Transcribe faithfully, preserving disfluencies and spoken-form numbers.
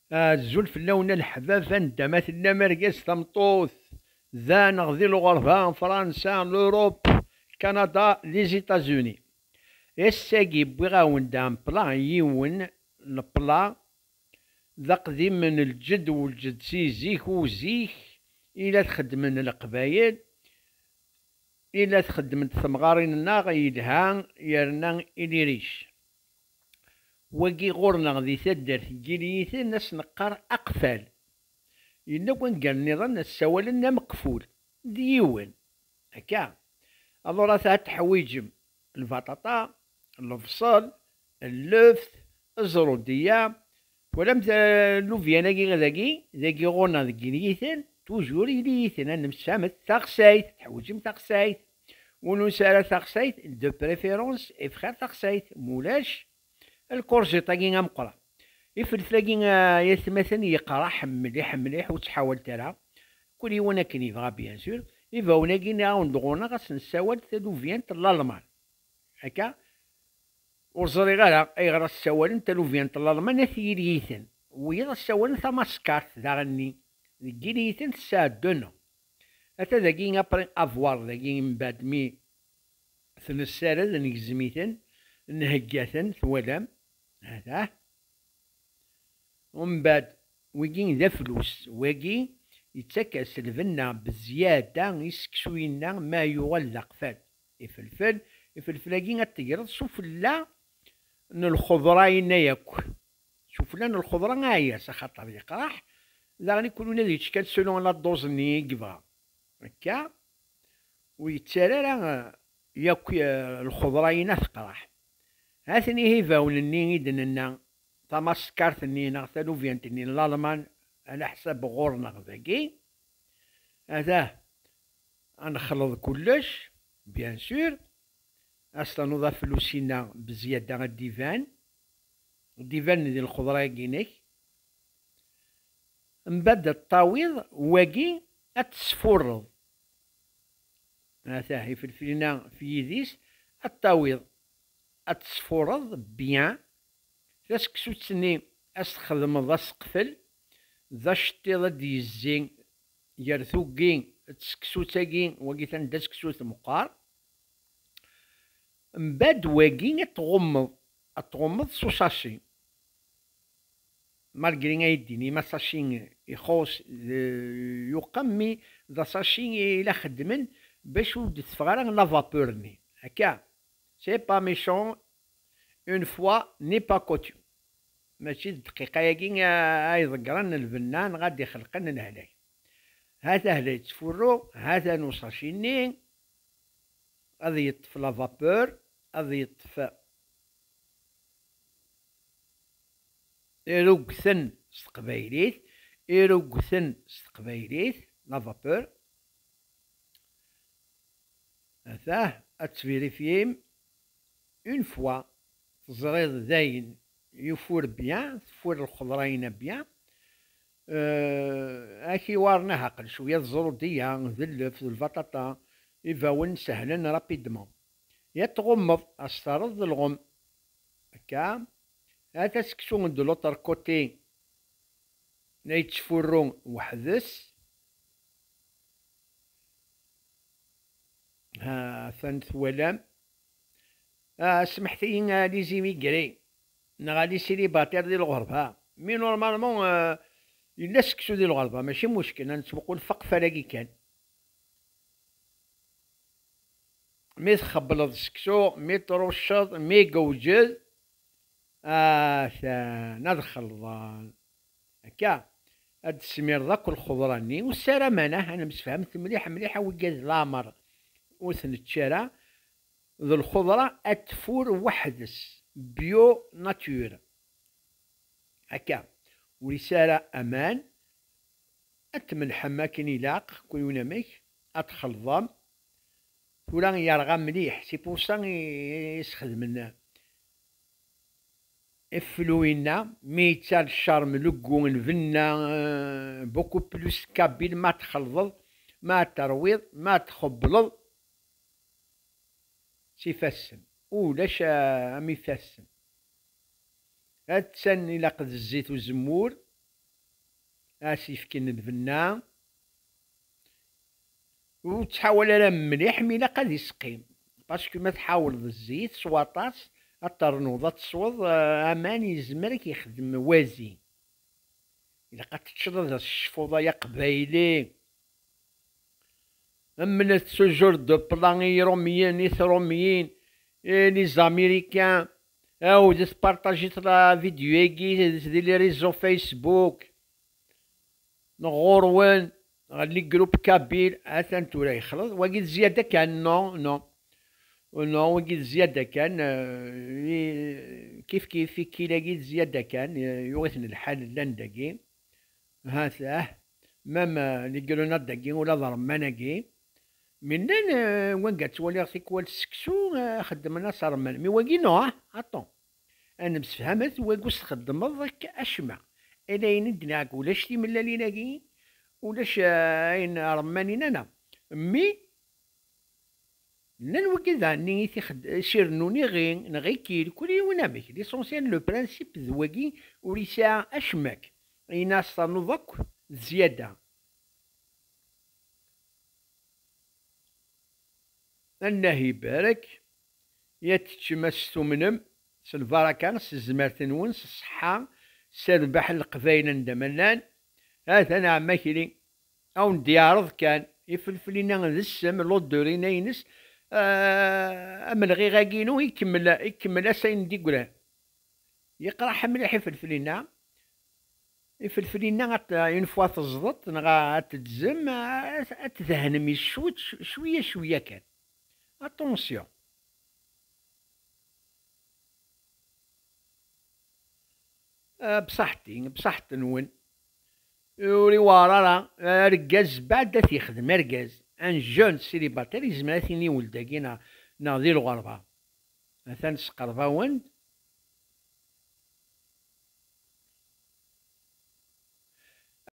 Azul fell-awen a leḥbab, anda ma tellam, argaz, tameṭṭut, da neɣ di lɣerba, Fransa, l'Europe, Canada, les États-Unis. Ass-agi wwiɣ-awen-d un plat, yiwen n plat d aqdim n lǧedd u lǧedd si zik u zik i la txeddmen Leqbayel, i la txeddment temɣarin-nneɣ, yelha yerna il est riche. Wagi ɣur-neɣ di taddart n Yiliyiten, as neqqar aqfal. Yella wangar nniḍen as ssawalen ameqful. D yiwen. Akka. Alors, ata ad teḥwiǧem lbaṭaṭa, lebṣel, lleft, ẓrudiya. Twalam ta-, llubyan-agi dagi, dagi ɣur-neɣ deg Yiliyiten, toujours Yiliyiten, ad nemsefhamet taxsayt, teḥwiǧem taxsayt. Win ur nesɛi ara taxsayt, de préférence, ifxir taxsayt, mulac, lkurjiṭ-agi ameqqran. Ifelfel-agi, ah, ay atmaten, yeqreḥ mliḥ, mliḥ, ur ttḥawalet ara. Kul yiwen akken yebɣa, bien sûr. Ibawen-agi nniɣ-awen-d ɣur-neɣ, as nessawal talubyant n Lalman. Akka, ur ẓriɣ ara ayɣer as ssawalen talubyant n Lalman, at Yiliyiten. Wiyaḍ as ssawalen tamaskart daɣenni. Deg Yiliyiten tesɛa deux noms. Ata dagi, après avoir, dagi mbeɛd mi t-nessared, negzem-iten, nhegga-ten, twalam. Hatah. Umbeɛd, wigi d aflus, wagi yettak-as lbenna bezyada i seksu-inna ma yuɣal d aqfal. Ifelfel, ifelfel-agi ad t-tegreḍ sufella n lxeḍra-inna yakk. Sufella n lxeḍra ɛyas, axaṭer yeqreḥ, daɣen ikul win ad yečč kan selon la dose-nni i yebɣa. Akka, ur yettarra ara, eh, yakk, eh, lxeḍra-inna teqreḥ. Ha-ten ihi ibawen-nni i d-nenna, tamaskart-nni neɣ talubyant-nni n Lalman, ala ḥsab ɣur-neɣ dagi. Atah, ad nexleḍ kullec, bien sûr. As tanuḍ aflus-inna bezyada ad d-iban. Ad d-iban di lxeḍra-agi-inek. Mbeɛd ad t-tawiḍ wagi ad t-tesfurreḍ. Atah, ifelfel-inna f yidis, ad t-tawiḍ ad t-tesfurreḍ bien. Taseksut-nni ad s-txedmeḍ aseqfel, d aceṭṭiḍ ad d-yezzi gar tuggi d tseksut-agi, wagi atan d aseksut meqqar. Mbeɛd wagi ad tɣummeḍ, ad tɣummeḍ s usaci. Malgré ay d-tinim asaci ixuṣ, d, yuqam, mi d asaci i la xeddmen bac ur d-teffeɣ ara la vapeur-nni. Akka, c'est pas méchant, une fois n'est pas coutume. Mačči d dqiqa-agi ay ḍeggren lbenna neɣ ad d-ixelqen lehlak. Ha-t-ah la yettfurru, ha-t-an usaci-nni, ad yeṭṭef la vapeur, ad yeṭṭef irugten s teqbaylit, irugten s teqbaylit, la vapeur. Atah, ad tvirifyim une fois, teẓriḍ dayen yufur bien, tfur lxeḍra-inna bien. Euh, ad k-iwaren aɛaqel cwiya, d ẓrudiya, d lleft, d lbaṭaṭa, ibawen sehlen rapidement. Ya tɣummeḍ, ad s-terreḍ d lɣem. Akka, ha-t aseksum de l'autre côté, la yettfurru weḥd-s. Ha, atan twalam. Ah, smeḥt-iyi, ah, les immigrés, neɣ les célibataires di lɣerba. Mais normalement, ah, yella seksu di lɣerba, mačči muckel, ad nettmuqul f aqfal-agi kan. Mi txebbleḍ seksu, mi trucceḍ, mi yewjed, atan ad xelḍen. Akka, ad d-tesmireḍ akk lxeḍra-nni. Ur ssaramen, ah, ad nemsefhamet mliḥ, mliḥ, a wigad leɛmer ur t-nečči ara. D lxeḍra ad tfur weḥd-s, bio nature. Akka, ur yesɛi ara aman, ad tmelḥem akken ilaq, kul yiwen amek, ad txelḍem. Tura yerɣa mliḥ, c'est pour ça i, i s-xedmen iflu-inna, mi yettar ccarm, le goût, lbenna, euh, beaucoup plus kabyle, ma txelḍeḍ, ma terwiḍ, ma txebbleḍ s ifassen. Ulac, ah, am ifassen. Attan ilaq d zzit uzemmur, Ad s-yefken lbenna. Ur ttḥawal ara mliḥ, mi ilaq ad isqim. Parce que ma tḥawleḍ zzit s waṭas, ad ternuḍ ad tesweḍ, eh, aman yezmer ad k-yexdem wazi. Ilaq ad teččeḍ ad as-tecfuḍ ay aqbayli. Am toujours de plan i Irumyen, i Trumyin, i les Américains. Awdet, partagit la vidéo-agi di les réseaux Facebook. Neɣ ɣur-wen, ɣer les groupes kabyles, atan tura yexleḍ. Wagi d zzyada kan, non, non. Non, wagi d zzyada kan, eh, i-, kif kif, ikkil-agi d zzyada kan, eh, yuɣ-iten lḥal llan dagi. Ha-t-ah, même, eh, les grenades dagi, ula d ṛṛemman-agi. Mi llan, eh, wanga ttwaliɣ tikwal seksu, eh, xeddmen-as ṛṛemman. Mi wagi, non, ah, attends. Ad nemsefhamet, wagi ur s-txeddmeḍ ak-, acemma. Ala ayen i d-nniɣ, ulac timellalin-agi, ulac, eh, ayen ṛemmanin, ana. Mi llan wagi daɣen i t-ixed-, i s-irennun iɣi, neɣ ikkil, kul yiwen amek. L'essentiel, le principe d wagi, ur yesɛi acemma akk. Ayen ara s-ternuḍ akk d zzyada. Allah ibarek, ya teččem ad s-tumnem, s lbaraka, s tezmert-nwen, s ṣṣeḥḥa, s rrbeḥ n Leqbayel anda ma llan. Atan ɛemma Akli, a wen-d-yeɛreḍ kan, ifelfel-inna d ssem, l'odeur-inna ines, ah, amelɣiɣ-agi-inu ikemmel, ikemmel-as ayen d-yeggran. Yeqreḥ mliḥ ifelfel-inna. Ifelfel-inna, at-, une fois teẓḍeḍ, neɣ ad tedzem, ad, ad tdehnem cwiṭ, cwiya, cwiya kan. Attention. Ah, bṣaḥti, bṣaḥt-nwen. Ur iwɛer ara, argaz beɛd ad t-yexdem argaz. Un jeune célibataire yezmer ad t-yini weltagi neɣ, neɣ di lɣerba. Atan sqerbawen-d,